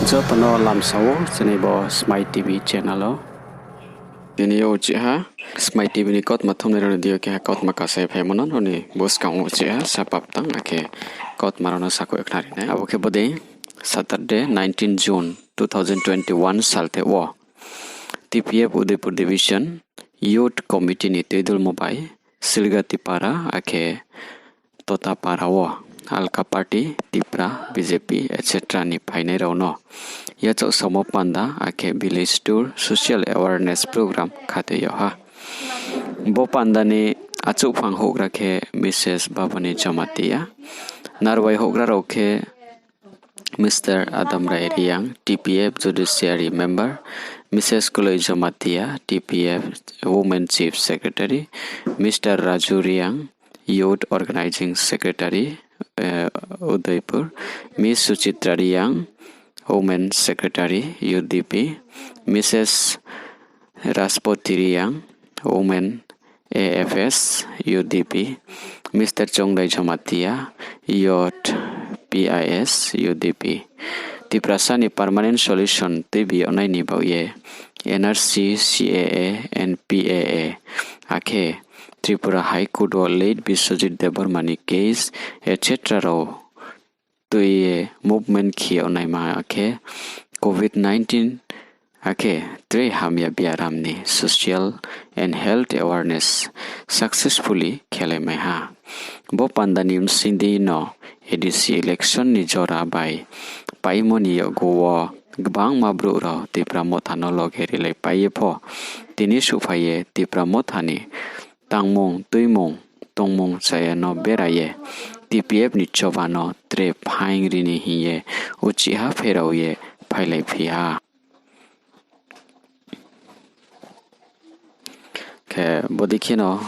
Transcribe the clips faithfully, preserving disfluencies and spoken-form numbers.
Joto no lamsa ou chini bo Smai TV channel o. Tini yo uchih ha Smai TV ni kautma thumnai rao ni deing yo keha kautma kasai phaimo no nrao ni buskang wo uchih ha sapap tang akhe kautma rao no sakhouh ye khnari nai. Abo khe bodei Saturday nineteen June two thousand twenty-one salthe wo T P F Udaipur Division Youth Committee ni tuidulmo bai Silgati para akhe Totapara wo Alka Party, Tipra, B J P, et cetera ni phainai rao no yachaoh samo panda akhe village tour social awareness program khatoi yag ha. Bo panda ni achouhphang houhgra khe Mrs Babani Jamatia, narwai houhgra rao khe Mr Adamrai Reang, T P F Judiciary Member, Mrs Kuloi Jamatia, T P F Women Chief Secretary, Mr Raju Reang, Youth Organising Secretary, Udaipur, Miss Suchitra Reang, Women Secretary, U D P, Mrs Raspoti Reang, Women A F S, U D P, Mr Chongdai Jamatia, Youth P I S, U D P. Tiprasa ni permanent solution tuibi yag nai ni baoh ye N R C, C A A, N P A A, akhe Tripura High Court wo late Biswajit Debbarma ni case, et cetera rao tui ye movement khe yag naima akhe Covid nineteen akhe tre hamya biaram ni social and health awareness successfully khelai mai ha. Bo panda ni bsing di no A D C election ni jora bai paimo ni yakgu wo gbangma brouh rao Tipra Motha no loge rilaipai ye pho tini souhphai ye Tipra Motha ni tangmung, tuimung, tongmung chaya no bera ye T P F ni choba no tre phaing ri ni hing ye uchih ha pherao ye phailaiphi ha. Khe bodei kheno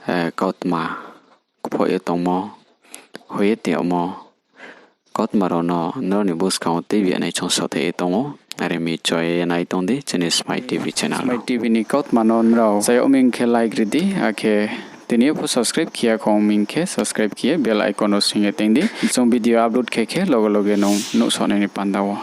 kautma kphoh ye tongmo, hoih ye tongmo kautma rao no nrao ni buskang wo tuibi yag nai chung saohthai ye tong ou. Are mi choye nai tong di chini Smai T V channel no. Smai T V ni kautma no nrao chayag ming khe like ri di, akhe tini yo pho subscribe khe ya khong ming khe subscribe khe ye bell icon no sing ye teng di. Chung video upload khe khe loge loge nung nuhsao nai ni panda wo.